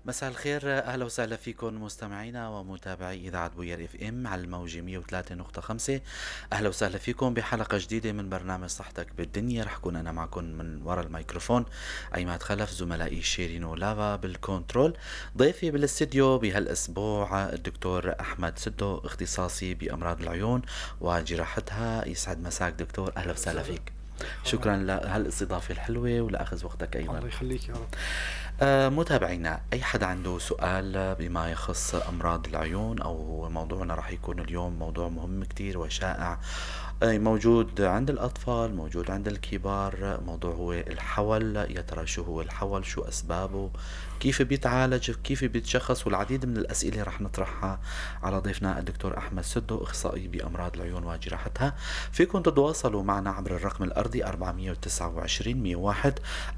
مساء الخير، اهلا وسهلا فيكم مستمعينا ومتابعي اذاعة بوير FM على الموجه 103.5. اهلا وسهلا فيكم بحلقة جديدة من برنامج صحتك بالدنيا. رح اكون انا معكم من وراء الميكروفون عماد خلف، زملائي شيرين ولافا بال control. ضيفي بالاستديو بهالاسبوع الدكتور احمد سدو، اختصاصي بامراض العيون وجراحتها. يسعد مساك دكتور، اهلا وسهلا فيك. شكرا لهالاستضافه الحلوة ولاخذ وقتك ايضا. الله يخليك يا رب. متابعينا، اي حدا عنده سؤال بما يخص امراض العيون او موضوعنا راح يكون اليوم موضوع مهم كتير وشائع، موجود عند الاطفال، موجود عند الكبار، موضوع هو الحول. يا ترى شو هو الحول؟ شو اسبابه؟ كيف بيتعالج؟ كيف بيتشخص؟ والعديد من الاسئلة راح نطرحها على ضيفنا الدكتور احمد سدو، اخصائي بامراض العيون وجراحتها. فيكم تتواصلوا معنا عبر الرقم الارضي 429 101،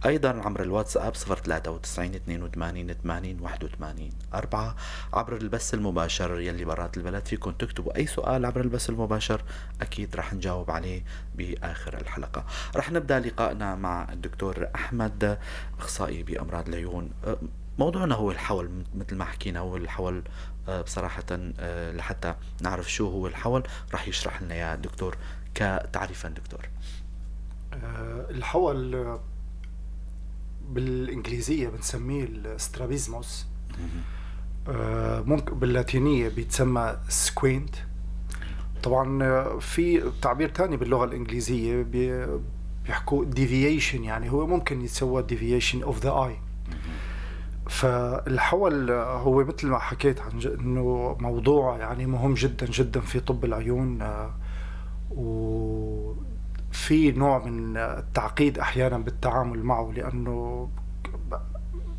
ايضا عبر الواتساب 093 82 80 81 4، عبر البث المباشر يلي برات البلد فيكم تكتبوا اي سؤال عبر البث المباشر، اكيد رح نجاوب عليه باخر الحلقة. رح نبدا لقائنا مع الدكتور احمد، اخصائي بامراض العيون. موضوعنا هو الحول، مثل ما حكينا هو الحول. بصراحة لحتى نعرف شو هو الحول رح يشرح لنا يا الدكتور كتعريفا. دكتور. الحول بالإنجليزية بنسميه ال strabismus، ممكن باللاتينية بيتسمى squint. طبعا في تعبير تاني باللغة الإنجليزية بيحكوا deviation، يعني هو ممكن يتسوى deviation of the eye. فالحول هو مثل ما حكيت عن انه موضوع يعني مهم جدا جدا في طب العيون، وفي نوع من التعقيد احيانا بالتعامل معه، لانه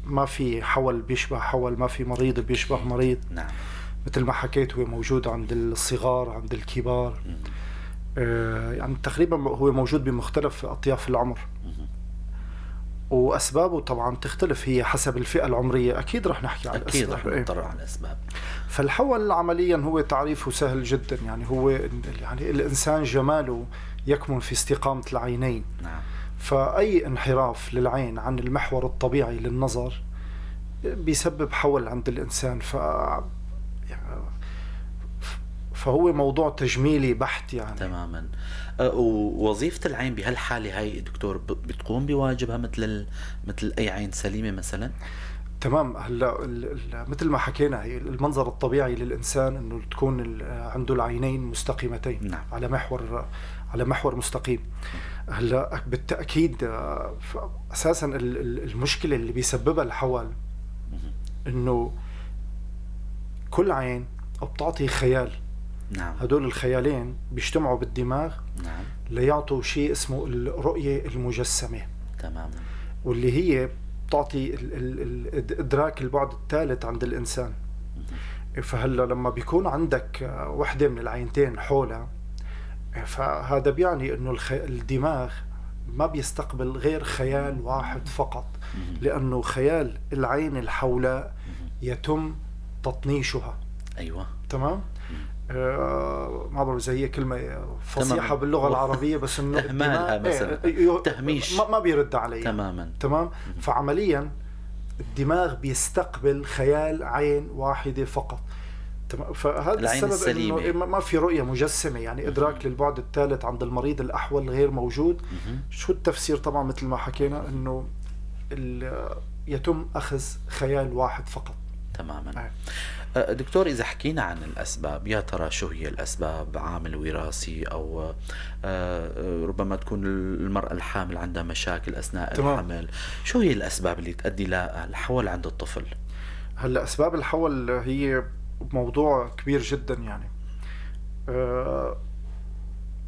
ما في حول بيشبه حول، ما في مريض بيشبه مريض. مثل ما حكيت هو موجود عند الصغار، عند الكبار، يعني تقريبا هو موجود بمختلف اطياف العمر. واسبابه طبعا تختلف هي حسب الفئة العمريه، اكيد رح نحكي عن اكيد الاسباب. رح نتطرق على الاسباب. فالحول عمليا هو تعريفه سهل جدا، يعني هو يعني الانسان جماله يكمن في استقامة العينين. فاي انحراف للعين عن المحور الطبيعي للنظر بيسبب حول عند الانسان. فهو موضوع تجميلي بحت يعني. تماما. ووظيفة العين بهالحالة هاي دكتور بتقوم بواجبها مثل أي عين سليمة مثلا؟ تمام. هلا مثل ما حكينا هي المنظر الطبيعي للانسان انه تكون عنده العينين مستقيمتين. على محور مستقيم. هلا بالتاكيد اساسا المشكلة اللي بيسببها الحول انه كل عين بتعطي خيال. هدول الخيالين بيجتمعوا بالدماغ ليعطوا شيء اسمه الرؤية المجسمة، واللي هي بتعطي ادراك البعد الثالث عند الانسان. فهلا لما بيكون عندك وحده من العينتين حولها، فهذا بيعني انه الدماغ ما بيستقبل غير خيال واحد فقط، لانه خيال العين الحولاء يتم تطنيشها. تمام. ما بعرف اذا هي كلمة فصيحة باللغة العربيه، بس انه اهمالها الدماغ مثلا. إيه تهميش. ما بيرد عليها. تمام. فعمليا الدماغ بيستقبل خيال عين واحدة فقط. تمام. فهذا العين السبب السليمة. انه ما في رؤية مجسمه، يعني ادراك للبعد الثالث عند المريض الاحول غير موجود. شو التفسير؟ طبعا مثل ما حكينا انه يتم اخذ خيال واحد فقط. دكتور، إذا حكينا عن الأسباب، يا ترى شو هي الأسباب؟ عامل وراثي أو ربما تكون المرأة الحامل عندها مشاكل أثناء الحمل. شو هي الأسباب اللي تؤدي للحول عند الطفل؟ هلا اسباب الحول هي موضوع كبير جدا، يعني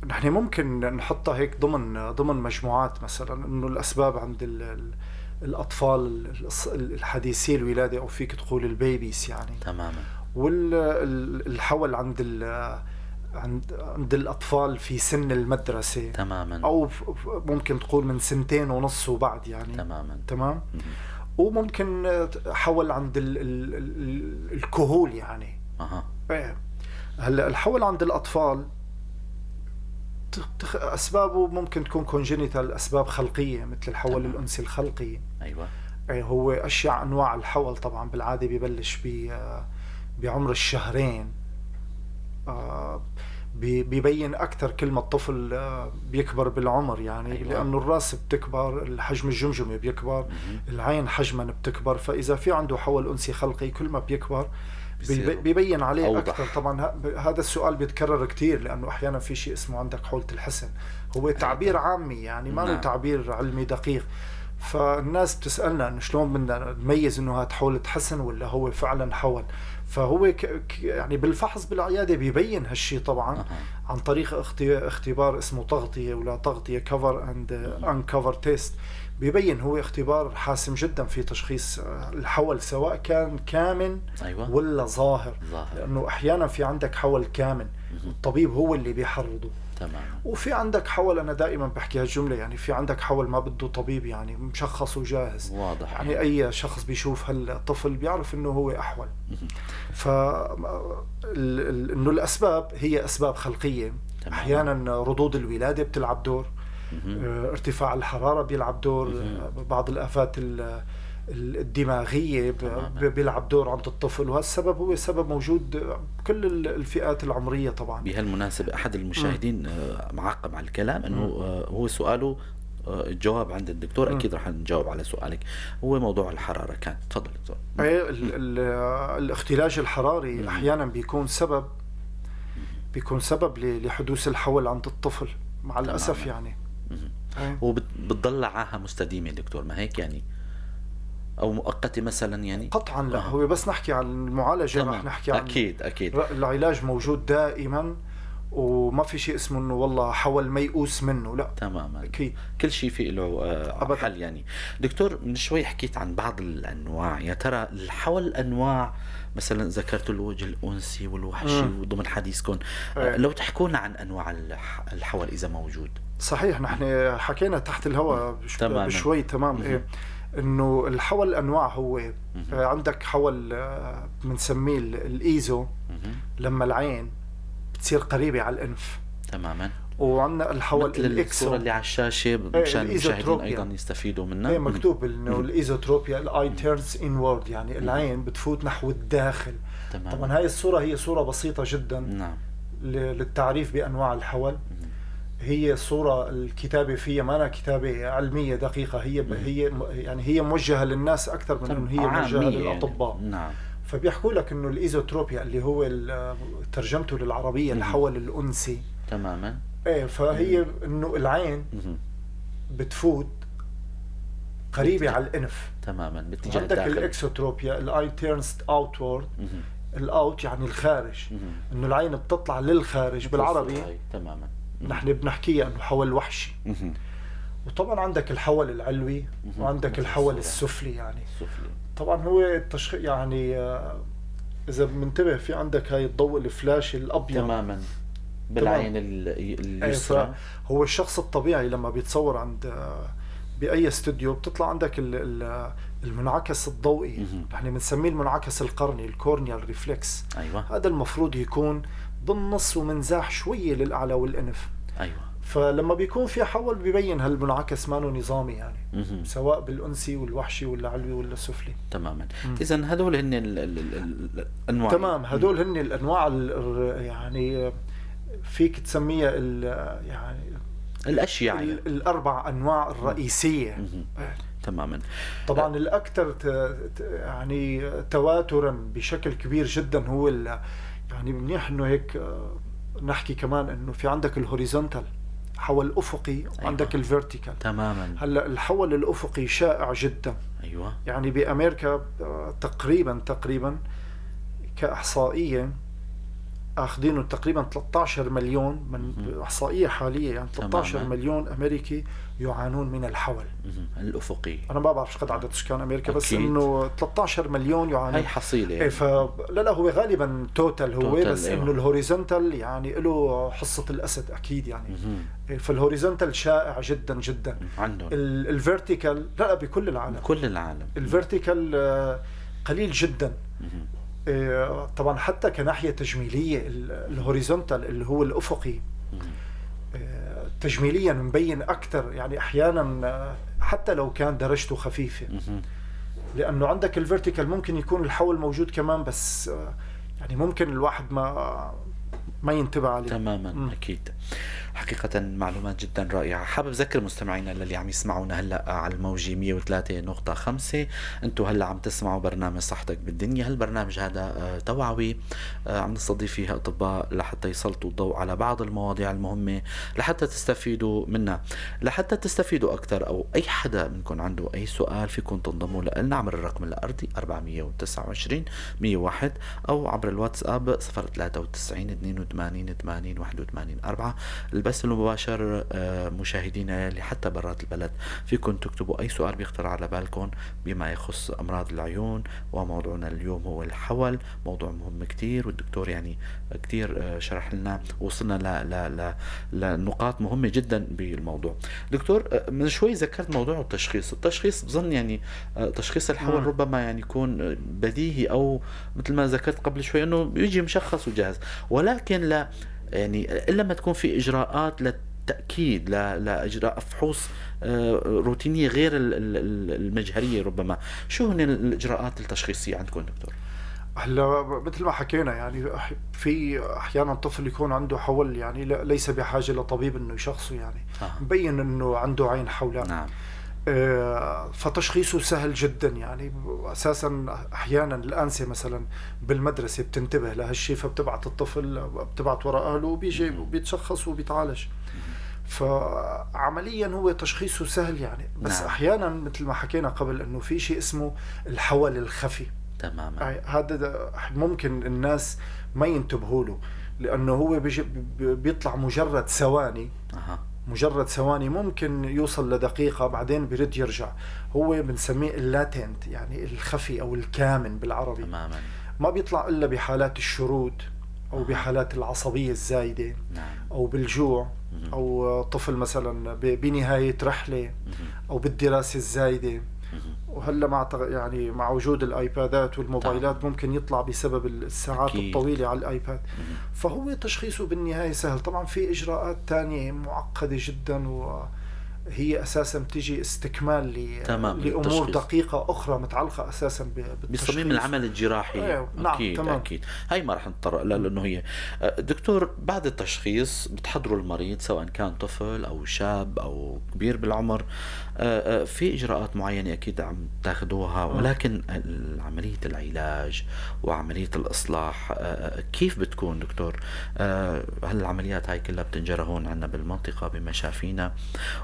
نحن ممكن نحطها هيك ضمن مجموعات، مثلا انه الاسباب عند الاطفال الحديثي الولادة او فيك تقول ال babies يعني. والحول عند الاطفال في سن المدرسة. او ممكن تقول من سنتين ونص وبعد يعني. تمام. وممكن حول عند الكهول يعني. إيه. هلا الحول عند الاطفال اسبابه ممكن تكون congenital، اسباب خلقية مثل الحول الانسي الخلقي. هو أشيع أنواع الحول طبعا بالعادة ببلش بعمر الشهرين، بيبين أكثر كل ما الطفل بيكبر بالعمر يعني. أيوة. لأنه الرأس بتكبر، الحجم الجمجمة بيكبر، العين حجما بتكبر، فإذا في عنده حول أنسي خلقي كل ما بيكبر بيبين عليه أوضح. أكثر. طبعا هذا السؤال بيتكرر كتير لأنه أحيانا في شيء اسمه عندك حولة الحسن، هو تعبير عامي يعني ما له تعبير علمي دقيق، فالناس بتسألنا إنه شلون بدنا نميز إنه هذا حولة حسن ولا هو فعلا حول. فهو يعني بالفحص بالعيادة بيبين هالشيء طبعا. عن طريق اختبار اسمه تغطية ولا تغطية cover and uncover test، بيبين هو اختبار حاسم جدا في تشخيص الحول سواء كان كامن. أيوة. ولا ظاهر. لأنه أحيانا في عندك حول كامن الطبيب هو اللي بيحرضه. تمام. وفي عندك حول، أنا دائما بحكي هالجملة، يعني في عندك حول ما بده طبيب، يعني مشخص وجاهز واضح، يعني أي شخص بيشوف هالطفل بيعرف إنه هو أحول. فإنه الأسباب هي أسباب خلقية. تمام. أحيانا ردود الولادة بتلعب دور، ارتفاع الحرارة بيلعب دور، بعض الآفات الدماغية بيلعب دور عند الطفل، وهالسبب هو سبب موجود بكل الفئات العمرية طبعا. بهالمناسبة أحد المشاهدين معقب على الكلام أنه هو سؤاله، الجواب عند الدكتور، أكيد رح نجاوب على سؤالك، هو موضوع الحرارة كان. تفضل دكتور. الاختلاج الحراري أحيانا بيكون سبب لحدوث الحول عند الطفل مع الأسف يعني. وبتضل عاهة مستديمة دكتور، ما هيك يعني، أو مؤقتة مثلا يعني؟ قطعا لا، هو بس نحكي عن المعالجة، رح نحكي عن أكيد العلاج موجود دائما، وما في شيء اسمه انه والله حول ميؤوس منه، لا تماما، أكيد كل شيء في له حل يعني. دكتور من شوي حكيت عن بعض الأنواع، يا ترى الحول أنواع، مثلا ذكرت الوجه الأنسي والوحشي وضمن حديثكم، لو تحكونا عن أنواع الحول إذا موجود. صحيح، نحن حكينا تحت الهواء بشوي. تمام. إيه، انه الحول انواع، هو عندك حول بنسميه ال eso، لما العين بتصير قريبه على الانف. تماما. وعندنا الحول ال exo، الصورة اللي على الشاشة مشان المشاهدين ايضا يستفيدوا منها. إيه، مكتوب انه ال esotropia ال eye turns inward، يعني العين بتفوت نحو الداخل. تمام. طبعا هاي الصورة هي صوره بسيطة جدا. نعم. للتعريف بانواع الحول. هي صورة الكتابة فيها ما أنا كتابة علمية دقيقة، هي هي يعني هي موجهة للناس أكثر من إنه هي موجهة للأطباء. يعني. نعم. فبيحكوا لك إنه ال esotropia اللي هو ترجمته للعربية الحول الأنسي. تماما. إيه، فهي إنه العين بتفوت قريبة على الأنف. تماما، باتجاه عندك ال exotropia ال eye turns outward، ال out يعني الخارج، إنه العين بتطلع للخارج بالعربي. تماما. نحن بنحكيها انه حول وحشي. وطبعا عندك الحول العلوي وعندك الحول السفلي يعني. السفلي طبعا هو التشخيص يعني، اذا بننتبه في عندك هاي الضوء الفلاش الابيض. تماما، بالعين اليسرى. هو الشخص الطبيعي لما بيتصور عند باي استوديو بتطلع عندك المنعكس الضوئي، نحن بنسميه المنعكس القرني، ال corneal reflex. أيوة. هذا المفروض يكون بالنص ومنزاح شوية للأعلى والأنف. أيوة. فلما بيكون في حول بيبين هالمنعكس مانو نظامي يعني، سواء بالأنسي والوحشي ولا علوي ولا سفلي. تماما. إذا هدول هن الأنواع. تمام، هدول هن الأنواع، يعني فيك تسميها يعني الأشياء، يعني الأربع أنواع الرئيسية. تماما. طبعا الأكثر يعني تواترا بشكل كبير جدا هو يعني منيح انه هيك نحكي كمان انه في عندك ال horizontal حول افقي، وعندك. أيوة. ال vertical. تماما. هلا الحول الافقي شائع جدا. ايوه. يعني بامريكا تقريبا كاحصائيه اخذينه تقريبا 13 مليون من احصائية حالية، يعني 13 تماماً. مليون امريكي يعانون من الحول الافقي. انا ما بعرف قد عدد سكان امريكا، بس انه 13 مليون يعانون. هي حصيله يعني. لا لا، هو غالبا total هو total، بس. أيوة. انه ال horizontal يعني له حصة الاسد اكيد يعني. فال horizontal شائع جدا جدا عندهم. ال vertical لا، بكل العالم، كل العالم. ال vertical قليل جدا. طبعا حتى كناحية تجميلية ال horizontal اللي هو الأفقي تجميليا مبين أكثر، يعني أحيانا حتى لو كان درجته خفيفة. لانه عندك ال vertical ممكن يكون الحول موجود كمان، بس يعني ممكن الواحد ما ينتبه عليه تماما. اكيد، حقيقة معلومات جدا رائعة. حابب أذكر مستمعينا اللي عم يسمعونا هلا على الموجة 103.5، انتم هلا عم تسمعوا برنامج صحتك بالدنيا. هالبرنامج هذا توعوي، عم نستضيف فيها أطباء لحتى يسلطوا الضوء على بعض المواضيع المهمة لحتى تستفيدوا منها. لحتى تستفيدوا أكثر أو أي حدا منكم عنده أي سؤال فيكم تنضموا لنا عبر الرقم الأرضي 429 101 أو عبر الواتساب 093 82 80 81 4. البث المباشر مشاهدينا اللي حتى برات البلد فيكم تكتبوا أي سؤال بيخطر على بالكم بما يخص أمراض العيون، وموضوعنا اليوم هو الحول، موضوع مهم كتير، والدكتور يعني كتير شرح لنا، وصلنا لنقاط مهمة جدا بالموضوع. دكتور، من شوي ذكرت موضوع التشخيص. التشخيص بظن يعني تشخيص الحول ربما يعني يكون بديهي، أو مثل ما ذكرت قبل شوي أنه بيجي مشخص وجاهز، ولكن لا يعني إلا ما تكون في إجراءات للتأكيد، لإجراء فحوص روتينية غير المجهرية ربما. شو هن الإجراءات التشخيصية عندكم دكتور؟ هلا مثل ما حكينا يعني في أحيانا طفل يكون عنده حول يعني ليس بحاجة لطبيب إنه يشخصه، يعني مبين إنه عنده عين حولاء. نعم. فتشخيصه سهل جدا. يعني اساسا احيانا الانسة مثلا بالمدرسة بتنتبه لهالشيء، فبتبعت الطفل، بتبعت وراء اهله، وبيجي وبيتشخص وبيتعالج. فعمليا هو تشخيصه سهل يعني. بس نعم. احيانا مثل ما حكينا قبل انه في شيء اسمه الحول الخفي. تماما. هذا ممكن الناس ما ينتبهوا له، لانه هو بيطلع مجرد ثواني. مجرد ثواني، ممكن يوصل لدقيقة، بعدين بيرد يرجع. هو بنسميه ال latent، يعني الخفي أو الكامن بالعربي. تماما. ما بيطلع إلا بحالات الشرود أو بحالات العصبية الزايدة. نعم. أو بالجوع، أو طفل مثلا بنهاية رحلة، أو بالدراسة الزايدة. وهلا مع يعني مع وجود الايبادات والموبايلات ممكن يطلع بسبب الساعات الطويلة على الايباد. فهو تشخيصه بالنهاية سهل. طبعا في اجراءات تانية معقدة جدا، وهي اساسا بتيجي استكمال لامور دقيقة اخرى متعلقه اساسا بالتشخيص، بصميم العمل الجراحي. أيوة. نعم. اكيد. تمام. اكيد هاي ما رح نتطرق لها لانه هي دكتور بعد التشخيص بتحضروا المريض سواء كان طفل او شاب او كبير بالعمر، في اجراءات معينة اكيد عم تاخذوها، ولكن عملية العلاج وعملية الاصلاح كيف بتكون دكتور؟ هل العمليات هاي كلها بتنجرى هون عندنا بالمنطقة بمشافينا؟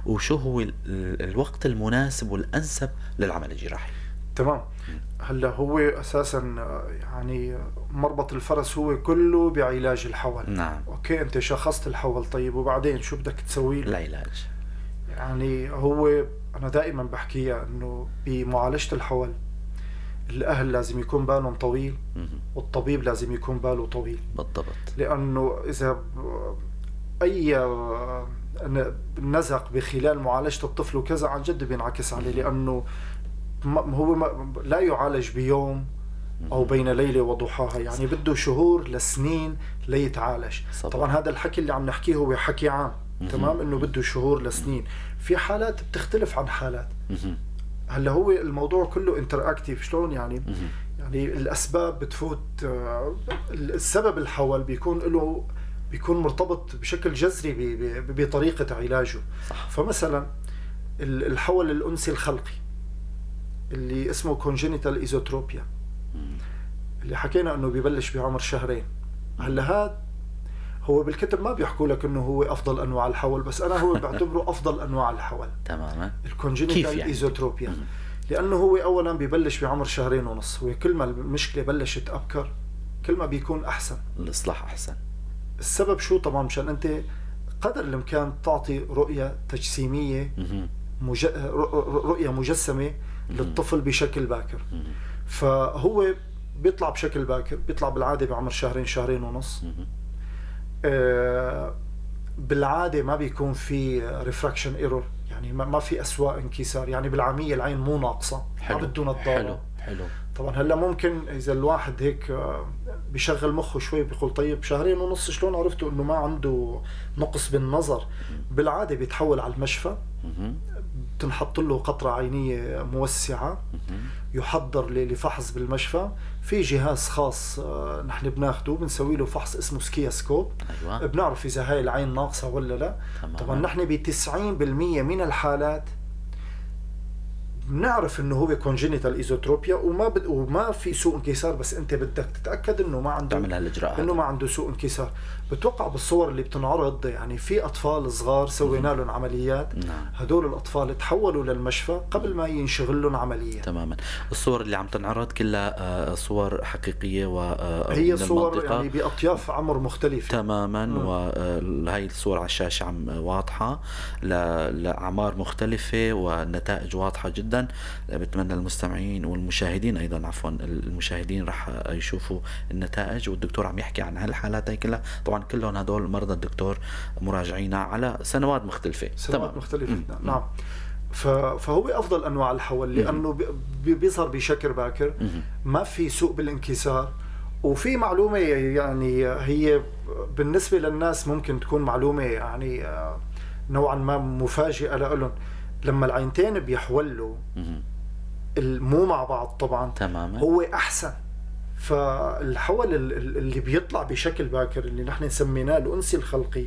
وشو هو الوقت المناسب والأنسب للعمل الجراحي؟ تمام. هلا هو أساسا يعني مربط الفرس هو كله بعلاج الحول. نعم. okay، أنت شخصت الحول، طيب وبعدين شو بدك تسوي له؟ العلاج. يعني هو أنا دائما بحكيها إنه بمعالجة الحول الأهل لازم يكون بالهم طويل، والطبيب لازم يكون باله طويل. بالضبط. لأنه إذا أي نزق بخلال معالجة الطفل وكذا عن جد بينعكس عليه، لأنه هو لا يعالج بيوم أو بين ليلة وضحاها، يعني بده شهور لسنين ليتعالج. طبعا هذا الحكي اللي عم نحكيه هو حكي عام. تمام، إنه بده شهور لسنين. في حالات بتختلف عن حالات. هلا هو الموضوع كله interactive. شلون يعني؟ يعني الأسباب بتفوت، السبب الحول بيكون له، بيكون مرتبط بشكل جذري بطريقة علاجه. صح. فمثلا الحول الأنسي الخلقي اللي اسمه congenital esotropia، اللي حكينا انه بيبلش بعمر شهرين. هلا هذا هو بالكتب ما بيحكوا لك انه هو افضل انواع الحول، بس انا هو بعتبره افضل انواع الحول. تماما. ال congenital يعني؟ esotropia، لانه هو اولا بيبلش بعمر 2.5 شهور. هو كل ما المشكلة بلشت ابكر كل ما بيكون احسن، الاصلاح احسن. السبب شو؟ طبعا مشان انت قدر الامكان تعطي رؤية تجسيميه، رؤية مجسمه للطفل بشكل باكر. فهو بيطلع بشكل باكر، بيطلع بالعادة بعمر 2 2.5 شهور. بالعادة ما بيكون في refraction error، يعني ما في اسواء انكسار، يعني بالعامية العين مو ناقصه، ما بده نظاره. حلو حلو. طبعا هلا ممكن اذا الواحد هيك بيشغل مخه شوي بيقول طيب 2.5 شهور شلون عرفتوا انه ما عنده نقص بالنظر؟ بالعادة بيتحول على المشفى، بتنحط له قطرة عينيه موسعه، يحضر لفحص بالمشفى. في جهاز خاص نحن بناخده بنسوي له فحص اسمه skiascope. أيوة. بنعرف اذا هاي العين ناقصه ولا لا. تمام. طبعا نحن ب 90% من الحالات بنعرف انه هو congenital esotropia وما في سوء انكسار، بس انت بدك تتاكد انه ما عنده، تعمل هالاجراء، انه ما عنده سوء انكسار. بتوقع بالصور اللي بتنعرض يعني في اطفال صغار سوينا لهم عمليات. نعم. هدول الاطفال تحولوا للمشفى قبل ما ينشغل لهم عملية. تماما. الصور اللي عم تنعرض كلها صور حقيقية و هي صور يعني باطياف عمر مختلفة. تماما. وهي الصور على الشاشة عم واضحة لاعمار مختلفة والنتائج واضحة جدا. بتمنى المستمعين والمشاهدين ايضا، عفوا المشاهدين، رح يشوفوا النتائج، والدكتور عم يحكي عن هالحالات هي كلها. طبعا كلهم هدول مرضى الدكتور مراجعينا على سنوات مختلفة. سنوات تمام. مختلفة. نعم. فهو افضل انواع الحول لانه بيظهر بشكل باكر، ما في سوء بالانكسار. وفي معلومة يعني هي بالنسبة للناس ممكن تكون معلومة يعني نوعا ما مفاجئة لهم، لما العينتين بيحولوا مو مع بعض طبعا، تماما، هو احسن. فالحول اللي بيطلع بشكل باكر اللي نحن سميناه الانسي الخلقي،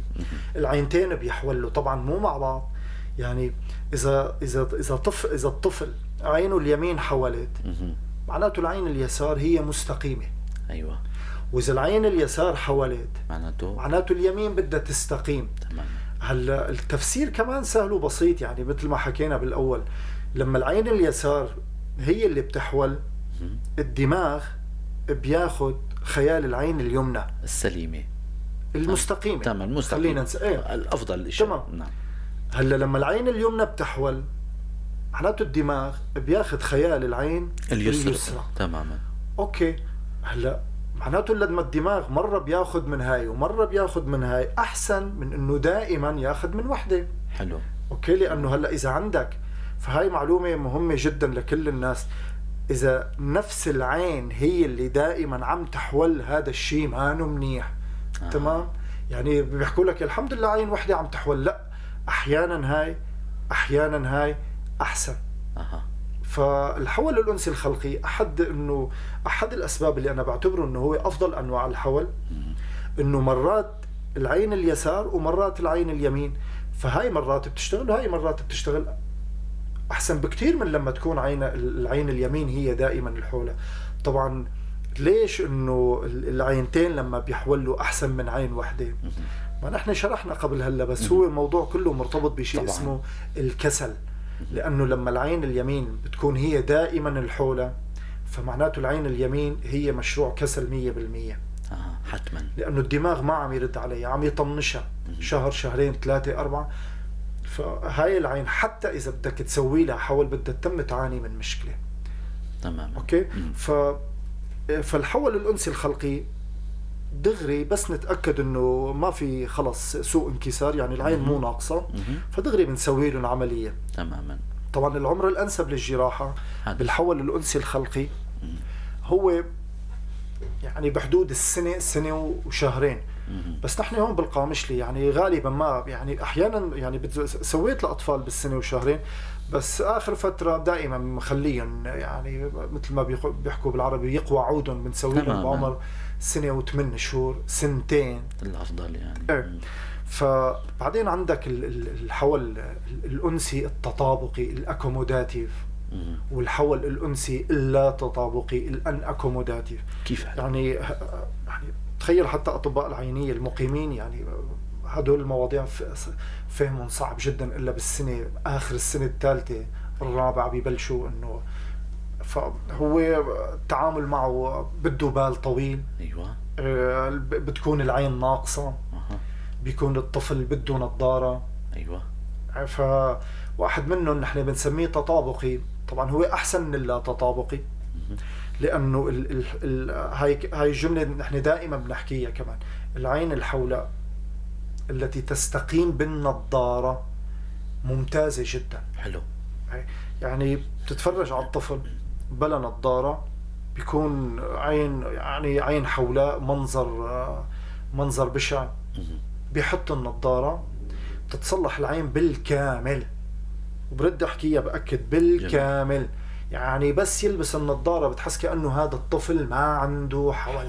العينتين بيحولوا طبعا مو مع بعض. يعني اذا اذا اذا طفل اذا الطفل عينه اليمين حولت، معناته العين اليسار هي مستقيمة. ايوه. واذا العين اليسار حولت معناته اليمين بدها تستقيم. تمام. هلا التفسير كمان سهل وبسيط، يعني مثل ما حكينا بالاول، لما العين اليسار هي اللي بتحول، الدماغ بياخذ خيال العين اليمنى السليمة المستقيمة. تمام، المستقيمة. خلينا ايه؟ الافضل شيء. تمام. نعم. هلا لما العين اليمنى بتحول، معناته الدماغ بياخذ خيال العين اليسرى. تماما. okay. هلا معناته لما الدماغ مرة بياخذ من هاي ومرة بياخذ من هاي، احسن من انه دائما ياخذ من وحده. حلو. okay، لانه هلا اذا عندك، فهاي معلومة مهمة جدا لكل الناس، اذا نفس العين هي اللي دائما عم تحول، هذا الشيء ما منيح. تمام. يعني بيحكوا لك الحمد لله عين وحده عم تحول، لا، احيانا هاي احيانا هاي احسن. فالحول الانسي الخلقي احد الاسباب اللي انا بعتبره انه هو افضل انواع الحول، انه مرات العين اليسار ومرات العين اليمين، فهاي مرات بتشتغل وهاي مرات بتشتغل، احسن بكثير من لما تكون العين اليمين هي دائما الحوله. طبعا ليش انه العينتين لما بيحولوا احسن من عين واحدة؟ ما نحن شرحنا قبل هلا، بس هو الموضوع كله مرتبط بشيء اسمه الكسل، لانه لما العين اليمين بتكون هي دائما الحوله، فمعناته العين اليمين هي مشروع كسل 100%. حتما، لانه الدماغ ما عم يرد عليها، عم يطنشها شهر شهرين 3 4. فهاي العين حتى اذا بدك تسوي لها حول بدها تتم تعاني من مشكلة. تماما. okay. فالحول الانسي الخلقي دغري بس نتاكد انه ما في خلص سوء انكسار، يعني العين مو ناقصه، فدغري بنسوي لهم عملية. تماما. طبعا العمر الانسب للجراحه بالحول الانسي الخلقي هو يعني بحدود السنة، سنة وشهرين. بس نحن هون بالقامشلي يعني غالبا ما يعني احيانا يعني سويت لاطفال بالسنة وشهرين، بس اخر فترة دائما مخليهم يعني مثل ما بيحكوا بالعربي يقوى عودهم، بنسوي لهم بعمر سنة و8 شهور، سنتين الافضل يعني. ايه. فبعدين عندك الحول الانسي التطابقي ال accommodative، والحول الانسي اللا تطابقي ال unaccommodative. كيف يعني تخيل حتى اطباء العينية المقيمين يعني هدول المواضيع فهمهم صعب جدا، الا بالسنة اخر السنة الثالثة الرابعة ببلشوا انه، فهو التعامل معه بده بال طويل. ايوه. بتكون العين ناقصه. بيكون الطفل بده نظاره. ايوه. فواحد منهم نحن بنسميه تطابقي، طبعا هو احسن من اللا تطابقي، لانه ال ال هاي الجملة نحن دائما بنحكيها كمان، العين الحولاء التي تستقيم بالنظاره ممتازة جدا. حلو. يعني بتتفرج على الطفل بلا نظاره بيكون عين يعني عين حولاء، منظر بشع. بيحط النظارة بتتصلح العين بالكامل، وبرد احكيها باكد بالكامل. يعني بس يلبس النظارة بتحس كأنه هذا الطفل ما عنده حول.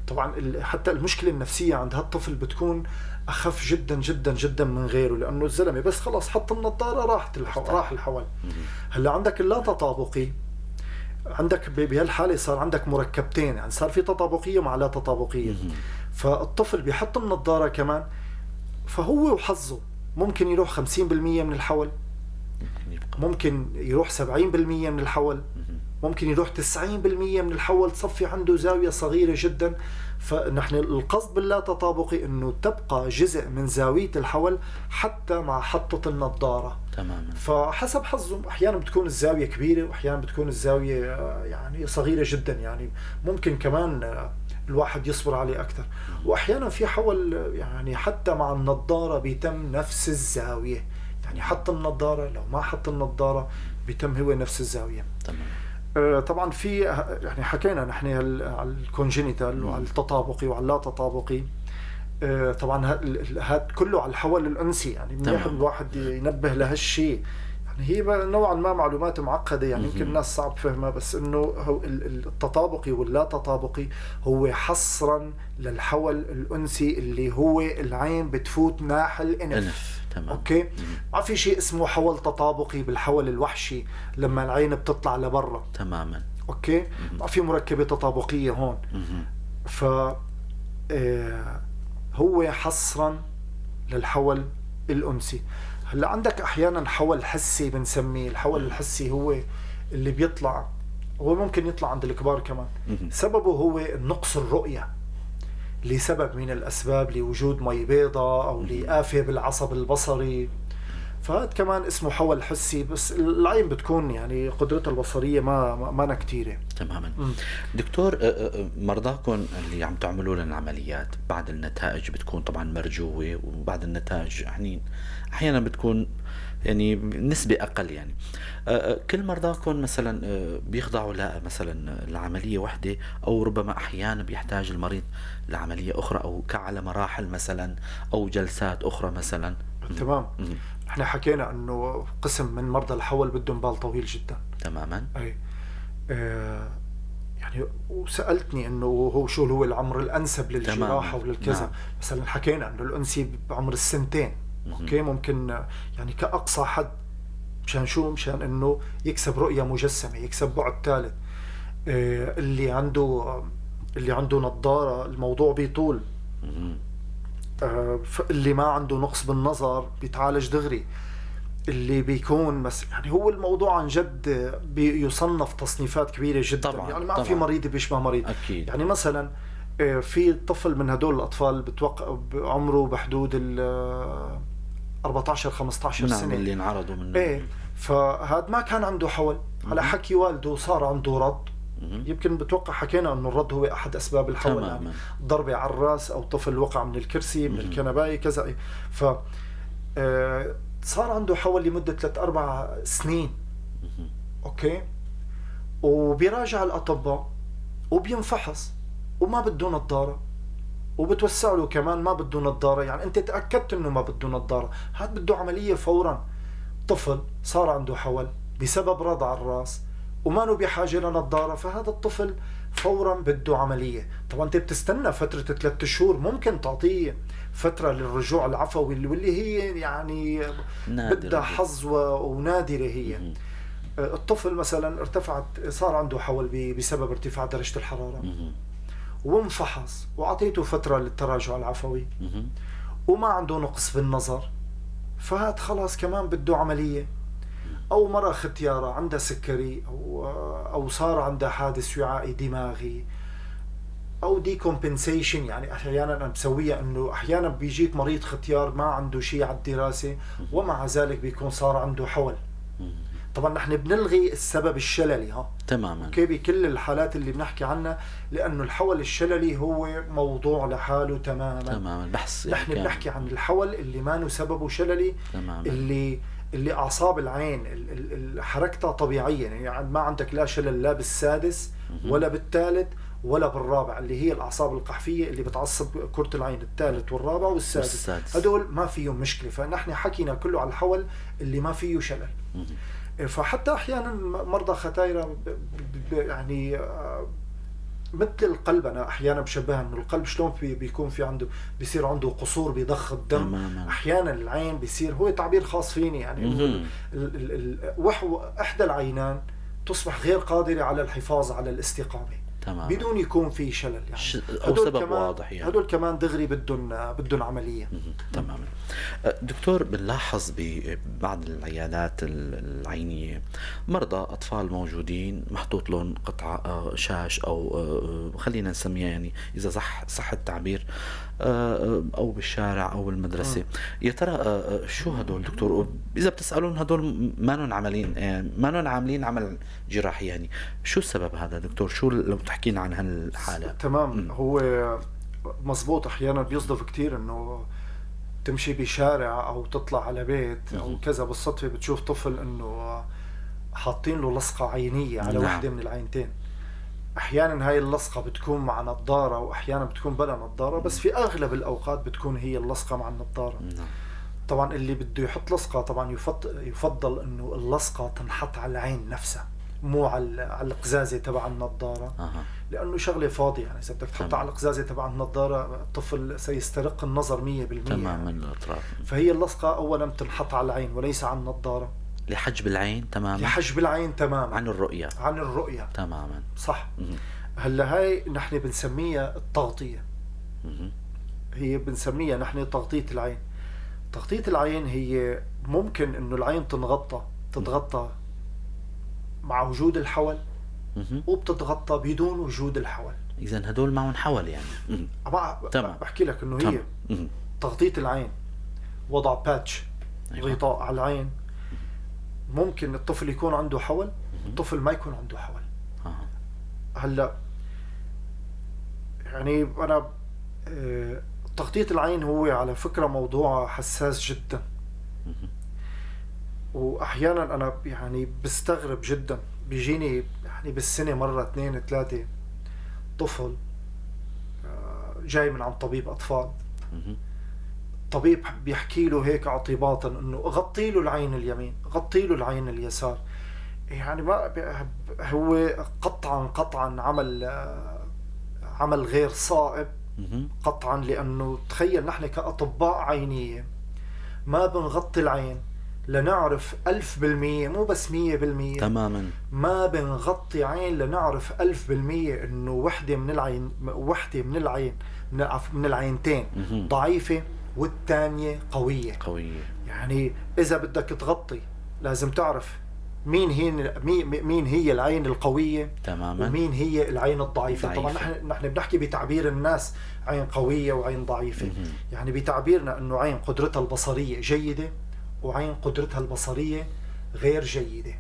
طبعا حتى المشكلة النفسية عند هالطفل بتكون أخف جدا جدا جدا من غيره، لأنه الزلمة بس خلص حط النظارة راحت راح الحول. هلا عندك اللا تطابقي، عندك بهالحالة صار عندك مركبتين، يعني صار في تطابقية مع لا تطابقية. فالطفل بيحط النظارة كمان، فهو وحظه ممكن يروح 50% من الحول، ممكن يروح 70% من الحول، ممكن يروح 90% من الحول، تصفي عنده زاوية صغيرة جدا. فنحن القصد باللا تطابقي انه تبقى جزء من زاوية الحول حتى مع حطة النظارة. تماما. فحسب حظه احيانا بتكون الزاوية كبيرة واحيانا بتكون الزاوية يعني صغيرة جدا، يعني ممكن كمان الواحد يصبر عليه اكثر. واحيانا في حول يعني حتى مع النظارة بيتم نفس الزاوية، يعني حط النظارة لو ما حط النظارة بيتم هو نفس الزاوية. تمام. طبعا في يعني حكينا نحن على ال congenital وعلى التطابقي وعلى اللا تطابقي. طبعا هذا كله على الحول الانسي، يعني منيح الواحد ينبه لهالشيء، يعني هي نوعا ما معلومات معقدة، يعني يمكن الناس صعب فهمها، بس انه التطابقي واللا تطابقي هو حصرا للحول الانسي اللي هو العين بتفوت ناح الانف. تمام. okay، ما في شيء اسمه حول تطابقي بالحول الوحشي لما العين بتطلع لبرا. تماما. okay، ما في مركبة تطابقيه هون. ف هو حصرا للحول الانسي. هلا عندك احيانا حول حسي بنسميه، الحول الحسي هو اللي بيطلع، هو ممكن يطلع عند الكبار كمان. سببه هو نقص الرؤية لسبب من الأسباب، لوجود مي بيضاء أو لآفة بالعصب البصري، فهذا كمان اسمه حول حسي، بس العين بتكون يعني قدرتها البصرية ما كتيرة. تماما. دكتور، مرضاكم اللي عم تعملوا لهم العمليات بعد النتائج بتكون طبعا مرجوة، وبعد النتائج يعني أحيانا بتكون يعني نسبة أقل، يعني كل مرضاكم مثلا بيخضعوا مثلا لعملية واحدة، أو ربما أحيانا بيحتاج المريض لعملية أخرى أو كعلى مراحل مثلا أو جلسات أخرى مثلا؟ تمام. احنا حكينا انه قسم من مرضى الحول بدهم بال طويل جدا. تماما. اي يعني وسالتني انه هو شو هو العمر الانسب للجراحه وللكذا. نعم. مثلا حكينا انه الانسي بعمر السنتين. okay، ممكن يعني كاقصى حد، مشان شو؟ مشان انه يكسب رؤية مجسمه، يكسب بعد ثالث. اللي عنده نظاره الموضوع بيطول. اللي ما عنده نقص بالنظر بيتعالج دغري. اللي بيكون بس يعني هو الموضوع عن جد بيصنف تصنيفات كبيرة جدا. طبعا. يعني ما طبعا. في مريض بيشبه مريض. أكيد. يعني مثلا في طفل من هدول الأطفال بتوقع عمره بحدود ال 14 15 نعم سنة اللي انعرضوا منه. ايه، فهذا ما كان عنده حول، على حكي والده صار عنده رد. يمكن بتوقع حكينا انه الرد هو احد اسباب الحول، يعني ضربه على الراس او طفل وقع من الكرسي من الكنبايه كذا. ف صار عنده حول لمدة 3-4 سنين. okay، وبيراجع الاطباء وبينفحص وما بده نظاره، وبتوسع له كمان ما بده نظاره، يعني انت تاكدت انه ما بده نظاره، هذا بده عملية فورا. طفل صار عنده حول بسبب رض على الراس وما نو بحاجة لنظارة، فهذا الطفل فورا بده عملية. طبعا انت بتستنى فترة 3 شهور، ممكن تعطيه فترة للرجوع العفوي واللي هي يعني بدها حظ ونادرة هي. الطفل مثلا ارتفعت، صار عنده حول بسبب ارتفاع درجة الحرارة، وانفحص وعطيته فترة للتراجع العفوي، وما عنده نقص بالنظر، فهذا خلاص كمان بده عملية. أو مرة ختيارة عندها سكري أو صار عندها حادث وعائي دماغي أو decompensation، يعني أحيانا أنا بسويها إنه أحيانا بيجيك مريض ختيار ما عنده شيء على الدراسة ومع ذلك بيكون صار عنده حول. طبعا نحن بنلغي السبب الشللي، ها تماما، okay، بكل الحالات اللي بنحكي عنها، لأنه الحول الشللي هو موضوع لحاله تماما. تماما، بحث. نحن بنحكي عن الحول اللي ما سببه شللي، تماما، اللي أعصاب العين حركتها طبيعية، يعني ما عندك لا شلل لا بالسادس ولا بالثالث ولا بالرابع، اللي هي الاعصاب القحفيه اللي بتعصب كره العين، الثالث والرابع والسادس، هدول ما فيهم مشكلة. فنحن حكينا كله على الحول اللي ما فيه شلل. فحتى احيانا مرضى ختايره يعني مثل القلب، انا احيانا بشبهها انه القلب شلون بيكون في عنده، بيصير عنده قصور بضخ الدم. احيانا العين بيصير، هو تعبير خاص فيني يعني، احدى العينان تصبح غير قادرة على الحفاظ على الاستقامة. تمام. بدون يكون في شلل يعني، او سبب واضح يعني. هدول كمان دغري بدهم عملية. تماما. دكتور، بنلاحظ ببعض العيادات العينية مرضى اطفال موجودين محطوط لهم قطعه شاش او خلينا نسميها يعني اذا صح التعبير، او بالشارع او بالمدرسة. يا ترى شو هدول دكتور؟ اذا بتسالون هدول ما عاملين عمل جراحي يعني، شو السبب هذا دكتور؟ شو لو تحكينا عن هالحالة؟ تمام. هو مزبوط، احيانا بيصدف كثير انه تمشي بشارع او تطلع على بيت او كذا، بالصدفة بتشوف طفل انه حاطين له لصقه عينيه على وحده من العينتين. احيانا هاي اللصقه بتكون مع نظاره واحيانا بتكون بلا نظاره، بس في اغلب الاوقات بتكون هي اللصقه مع النظارة. طبعا اللي بده يحط لصقه طبعا يفضل انه اللصقه تنحط على العين نفسها، مو على القزازه تبع النظارة. لانه شغله فاضية يعني، اذا بدك تحطها على القزازه تبع النظارة الطفل سيسترق النظر 100%. تماما الاطراف. فهي اللصقه اولا بتنحط على العين وليس على النظارة، لحجب العين تماما، لحجب العين تماما عن الرؤية، عن الرؤية تماما. صح. هلا هاي نحن بنسميها التغطية. هي بنسميها نحن تغطيه العين. تغطيه العين هي ممكن انه العين تتغطى مع وجود الحول، وبتتغطى بدون وجود الحول. اذا هدول معهم حول يعني. تمام. بحكي لك انه هي تغطيه العين، وضع patch. أيوة. غطاء على العين. ممكن الطفل يكون عنده حول، الطفل ما يكون عنده حول. هلا يعني انا تغطية العين هو على فكرة موضوع حساس جدا. واحيانا انا يعني بستغرب جدا، بيجيني يعني بالسنة مرة 2 3 طفل جاي من عند طبيب اطفال. الطبيب بيحكي له هيك اعتباطا انه غطي له العين اليمين، غطي له العين اليسار. يعني ما هو قطعا عمل غير صائب قطعا، لانه تخيل نحن كاطباء عينيه ما بنغطي العين لنعرف 1000%، مو بس 100%. تماما. ما بنغطي عين لنعرف 1000% انه وحده من العين، وحده من العين من العينتين ضعيفة والثانية قوية. يعني اذا بدك تغطي لازم تعرف مين هي العين القوية تماما، ومين هي العين الضعيفة. طبعا نحن بنحكي بتعبير الناس عين قوية وعين ضعيفة. يعني بتعبيرنا انه عين قدرتها البصرية جيدة وعين قدرتها البصرية غير جيدة.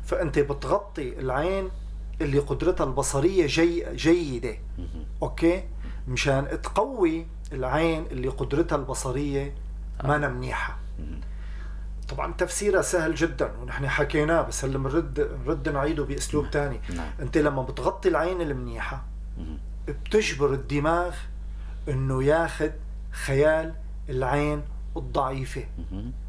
فأنت بتغطي العين اللي قدرتها البصرية جيدة. أوكي، مشان تقوي العين اللي قدرتها البصرية ما منيحة. طبعا تفسيرها سهل جدا ونحن حكيناه، بس هلا بنرد نعيده بأسلوب تاني. أنت لما بتغطي العين المنيحة بتجبر الدماغ أنه ياخد خيال العين الضعيفة.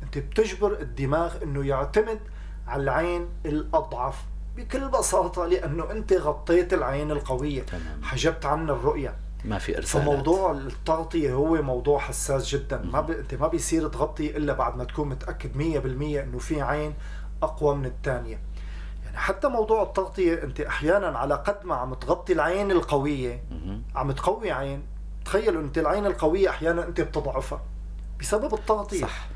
أنت بتجبر الدماغ أنه يعتمد على العين الأضعف بكل بساطة، لأنه أنت غطيت العين القوية. تمام. حجبت عنا الرؤية، ما في إرسالات. فموضوع التغطية هو موضوع حساس جدا. أنت ما بيصير تغطي إلا بعد ما تكون متأكد 100% أنه في عين أقوى من الثانية. يعني حتى موضوع التغطية أنت أحيانا على قد ما عم تغطي العين القوية عم تقوي عين، تخيل أنت العين القوية أحيانا أنت بتضعفها بسبب التغطية. صح.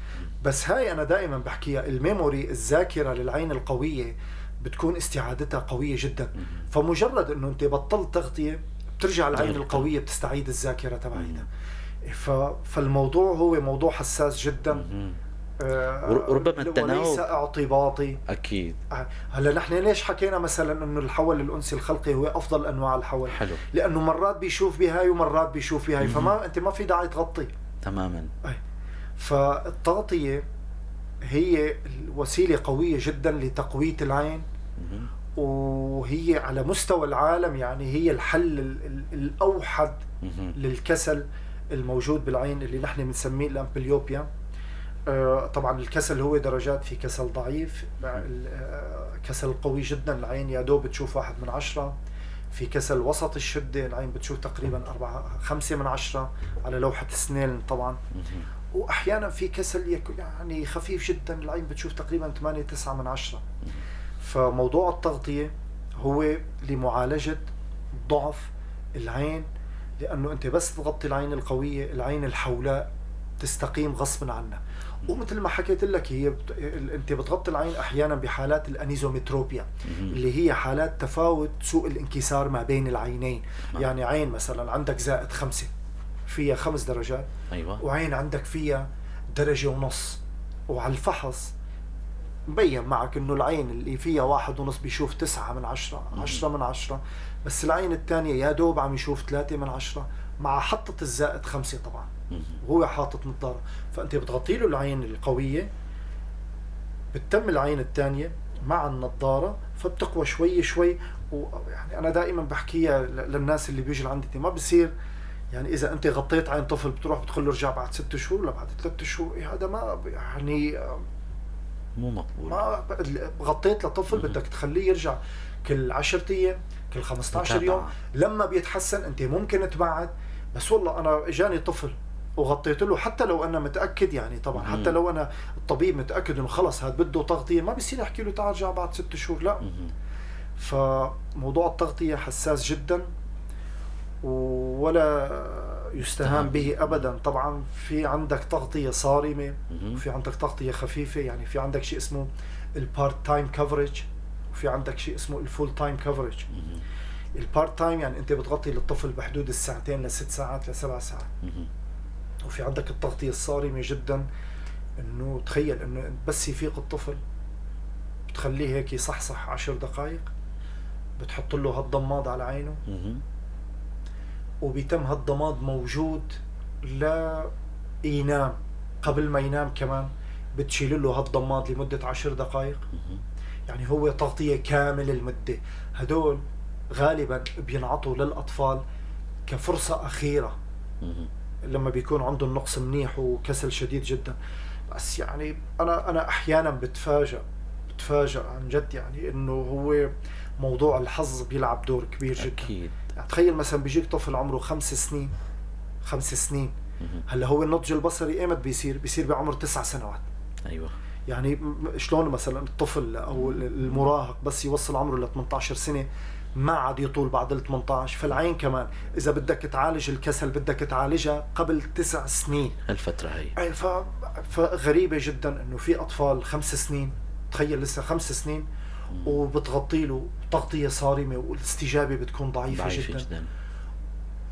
بس هاي أنا دائما بحكيها، الميموري، الذاكرة للعين القوية بتكون استعادتها قوية جدا. فمجرد أنه أنت بطلت تغطية بترجع العين القوية بتستعيد الذاكرة تبعيتها. فالموضوع هو موضوع حساس جدا. ربما التناوب وليس اعتباطي. أكيد. هلا نحن ليش حكينا مثلا انه الحول الانسي الخلقي هو افضل انواع الحول؟ حلو. لانه مرات بيشوف بهاي ومرات بيشوف بهاي، فما انت ما في داعي تغطي. تماما. فالتغطية هي وسيلة قوية جدا لتقوية العين. وهي على مستوى العالم يعني هي الحل الأوحد للكسل الموجود بالعين اللي نحن بنسميه ال amblyopia. طبعا الكسل هو درجات، في كسل ضعيف، كسل قوي جدا العين يا دوب بتشوف 1 من 10، في كسل وسط الشدة العين بتشوف تقريبا 4-5 من 10 على لوحة سنيل طبعا، وأحيانا في كسل يعني خفيف جدا العين بتشوف تقريبا 8-9 من 10. فموضوع التغطية هو لمعالجة ضعف العين، لأنه أنت بس تغطي العين القوية العين الحولاء تستقيم غصبا عنها. ومثل ما حكيت لك هي انت بتغطي العين احيانا بحالات ال anisometropia اللي هي حالات تفاوت سوء الانكسار ما بين العينين. يعني عين مثلا عندك +5 فيها 5 درجات، أيوة. وعين عندك فيها 1.5 درجة، وعلى الفحص مبين معك انه العين اللي فيها 1.5 بيشوف 9 من 10، 10 من 10، بس العين الثانية يا دوب عم يشوف 3 من 10 مع حطة +5 طبعا، وهو حاطط نظارة. فأنت بتغطي له العين القوية، بتتم العين الثانية مع النظارة، فبتقوى شوي شوي. ويعني أنا دائما بحكيها للناس اللي بيجي لعندي، ما بصير يعني إذا أنت غطيت عين طفل بتروح بتقول له ارجع بعد 6 شهور ولا بعد 3 شهور، هذا ما يعني مو مقبول. ما غطيت لطفل بدك تخليه يرجع كل 10 أيام، كل 15 يوم، لما بيتحسن أنت ممكن تبعد. بس والله أنا إجاني طفل وغطيت له، حتى لو أنا متأكد يعني طبعا حتى لو أنا الطبيب متأكد إنه خلص هذا بده تغطية، ما بصير أحكي له تعال ارجع بعد 6 شهور، لا. فموضوع التغطية حساس جدا ولا يستهان به أبدا. طبعا في عندك تغطية صارمة وفي عندك تغطية خفيفة، يعني في عندك شيء اسمه ال part time coverage وفي عندك شيء اسمه ال full time coverage. ال part time يعني أنت بتغطي للطفل بحدود 2 ل6 ساعات ل7 ساعات. وفي عندك التغطية الصارمة جدا، انه تخيل انه بس يفيق الطفل بتخليه هيك يصحصح 10 دقائق، بتحط له هالضماد على عينه، وبيتم هالضماد موجود لا ينام. قبل ما ينام كمان بتشيل له هالضماد لمدة 10 دقائق، يعني هو تغطية كامل المدة. هدول غالبا بينعطوا للأطفال كفرصة أخيرة لما بيكون عندهم نقص منيح وكسل شديد جدا. بس يعني انا احيانا بتفاجأ عن جد، يعني انه هو موضوع الحظ بيلعب دور كبير جدا. اكيد. يعني تخيل مثلا بيجيك طفل عمره 5 سنين، 5 سنين، هلا هو النضج البصري ايمت بيصير؟ بعمر 9 سنوات. ايوه. يعني شلون مثلا الطفل او المراهق بس يوصل عمره ل 18 سنة ما عاد يطول بعد ال 18. فالعين كمان إذا بدك تعالج الكسل بدك تعالجها قبل 9 سنين الفترة هي. فغريبة جدا إنه في أطفال 5 سنين، تخيل لسه 5 سنين وبتغطي له تغطية صارمة والاستجابة بتكون ضعيفة جدا.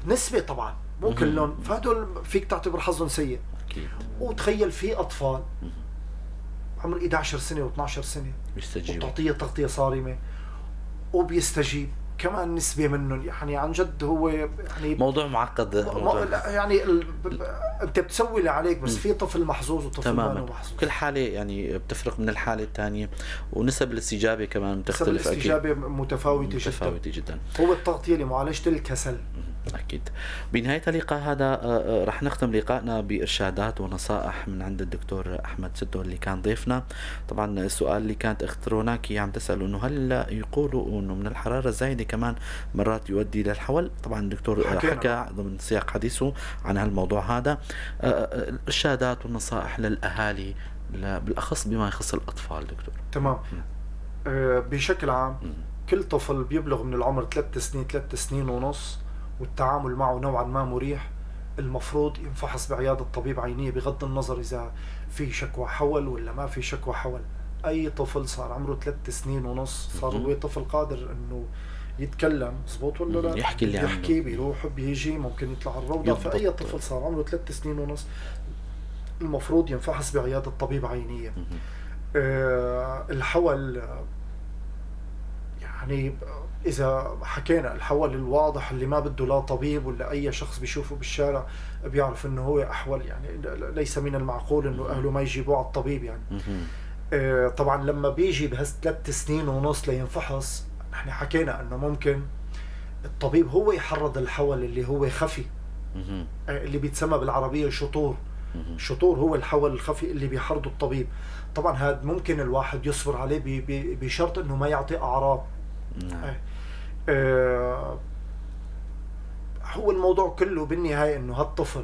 نسبة طبعا مو كلهم، فهدول فيك تعتبر حظهم سيء. أكيد. وتخيل في أطفال عمر 11 سنة و12 سنة وتغطية تغطية صارمة وبيستجيب كمان نسبة منهم. يعني عن جد هو يعني موضوع معقد، موضوع يعني انت بتسوي اللي عليك، بس في طفل محظوظ وطفل ما محظوظ. كل حالة يعني بتفرق من الحالة الثانية، ونسب الاستجابة كمان بتختلف. نسب الاستجابة متفاوتة جدا، متفاوتة جدا. هو التغطية لمعالجة الكسل. أكيد. بنهاية اللقاء هذا رح نختم لقائنا بإرشادات ونصائح من عند الدكتور أحمد ستو اللي كان ضيفنا. طبعا السؤال اللي كانت أخت روناكي عم تسأل إنه هل يقولوا إنه من الحرارة الزايدة كمان مرات يؤدي للحول؟ طبعا الدكتور حكى ضمن سياق حديثه عن هالموضوع هذا. الإرشادات والنصائح للأهالي بالأخص بما يخص الأطفال دكتور. تمام. بشكل عام كل طفل بيبلغ من العمر 3 سنين، 3.5 سنين، والتعامل معه نوعا ما مريح، المفروض ينفحص بعيادة طبيب عينية بغض النظر إذا في شكوى حول ولا ما في شكوى حول. أي طفل صار عمره 3.5 سنين صار هو طفل قادر إنه يتكلم مزبوط ولا لا، يحكي اللي يحكي، بيروح بيجي، ممكن يطلع الروضة. فأي طفل صار عمره 3.5 سنين المفروض ينفحص بعيادة طبيب عينية. الحول يعني إذا حكينا الحول الواضح اللي ما بده لا طبيب ولا أي شخص بيشوفه بالشارع بيعرف إنه هو أحول، يعني ليس من المعقول إنه أهله ما يجيبوه على الطبيب يعني. طبعا لما بيجي بهال 3.5 سنين لينفحص، نحن حكينا انه ممكن الطبيب هو يحرض الحول اللي هو خفي، اللي بيتسمى بالعربية شطور. الشطور هو الحول الخفي اللي بيحرضه الطبيب. طبعا هذا ممكن الواحد يصبر عليه بشرط انه ما يعطي اعراض. نعم. هو الموضوع كله بالنهاية انه هالطفل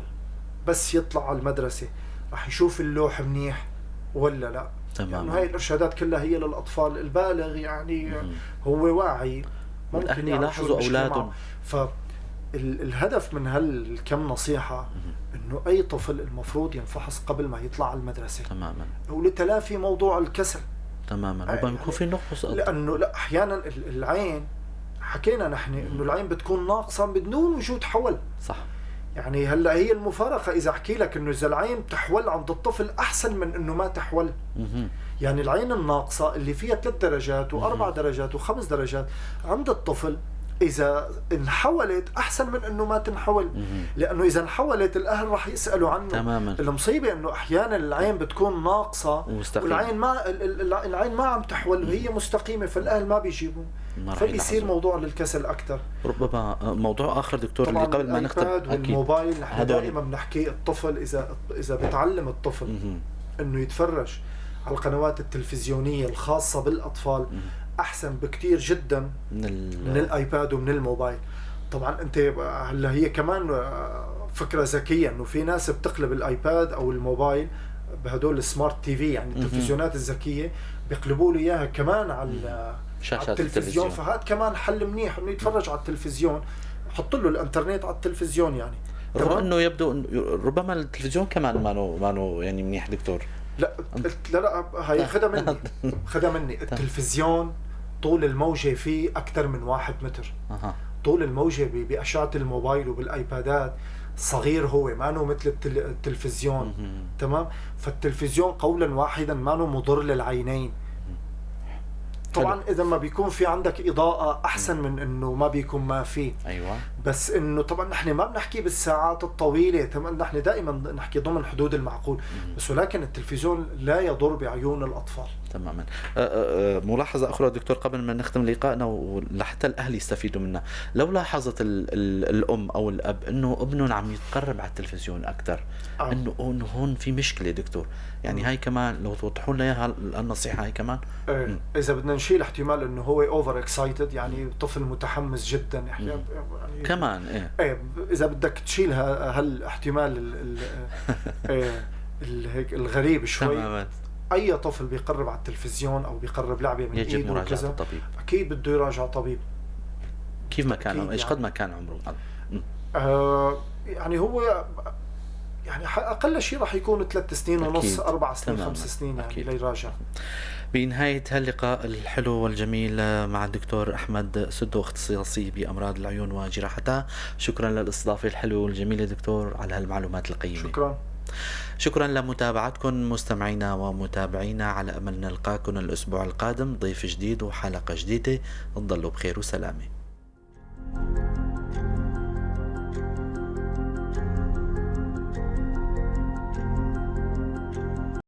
بس يطلع على المدرسة راح يشوف اللوح منيح ولا لا. تمام. يعني هاي الارشادات كلها هي للاطفال. البالغ يعني هو واعي، ممكن يلاحظوا اولادهم. فالهدف من هالكم نصيحة انه اي طفل المفروض ينفحص قبل ما يطلع على المدرسة. تماما. ولتلافي موضوع الكسل. تماما. ربما يكون في نقص، لانه لا احيانا العين، حكينا نحن انه العين بتكون ناقصه بدون وجود حول. صح. يعني هلا هي المفارقة، اذا احكي لك انه اذا العين بتحول عند الطفل احسن من انه ما تحول. يعني العين الناقصة اللي فيها 3 درجات و4 درجات و5 درجات عند الطفل اذا انحولت احسن من انه ما تنحول، لانه اذا انحولت الاهل راح يسالوا عنه. تماما. المصيبة انه احيانا العين بتكون ناقصه والعين ما العين ما عم تحول وهي مستقيمة، فالاهل ما بيجيبوا، فبيصير موضوع للكسل اكثر. ربما موضوع اخر دكتور اللي قبل ما نختم، والموبايل نحن دائما بنحكي الطفل اذا بتعلم الطفل انه يتفرج على القنوات التلفزيونية الخاصة بالاطفال احسن بكتير جدا من الايباد ومن الموبايل. طبعا انت هلا هي كمان فكرة ذكية انه في ناس بتقلب الايباد او الموبايل بهدول ال smart TV، يعني التلفزيونات الذكية بيقلبوا له اياها كمان على شاشات التلفزيون. فهذا كمان حل منيح انه يتفرج على التلفزيون، حط له الانترنت على التلفزيون. يعني رغم انه يبدو ربما التلفزيون كمان مانو يعني منيح دكتور. لا لا لا، هي خدها مني، خدها مني. التلفزيون طول الموجة فيه أكثر من 1 متر. طول الموجة بأشعة الموبايل وبالآيبادات صغير، هو ما انه مثل التلفزيون. تمام. فالتلفزيون قولا واحدا ما انه مضر للعينين. طبعا اذا ما بيكون في عندك اضاءه احسن من انه ما بيكون ما في. ايوه. بس انه طبعا نحن ما بنحكي بالساعات الطويلة، تمام، نحن دائما نحكي ضمن حدود المعقول، بس ولكن التلفزيون لا يضر بعيون الاطفال. تماما. ملاحظة اخرى دكتور قبل ما نختم لقائنا ولحتى الاهل يستفيدوا منها، لو لاحظت الام او الاب انه ابنهم عم يتقرب على التلفزيون اكثر، انه هون في مشكلة دكتور، يعني هاي كمان لو توضحوا لنا اياها النصيحة هاي كمان. اذا بدنا نشيل احتمال انه هو over excited، يعني طفل متحمس جدا يعني كمان ايه اذا بدك تشيل هالاحتمال هيك الغريب شوي. تماما. اي طفل بيقرب على التلفزيون او بيقرب لعبه من يجب ايده مراجعه الطبيب، اكيد بده يراجع طبيب كيف ما كان، ايش قد ما كان عمره. يعني هو يعني اقل شيء راح يكون 3 سنين ونص، 4 سنين، 5 سنين يعني ليراجع. بنهاية هاللقاء الحلو والجميل مع الدكتور أحمد سدو، اختصاصي بأمراض العيون وجراحتها، شكرا للاستضافة الحلوة والجميلة دكتور على هالمعلومات القيمة. شكرا. شكرا لمتابعتكم مستمعينا ومتابعينا، على أمل نلقاكم الأسبوع القادم ضيف جديد وحلقة جديدة. تضلوا بخير وسلامة.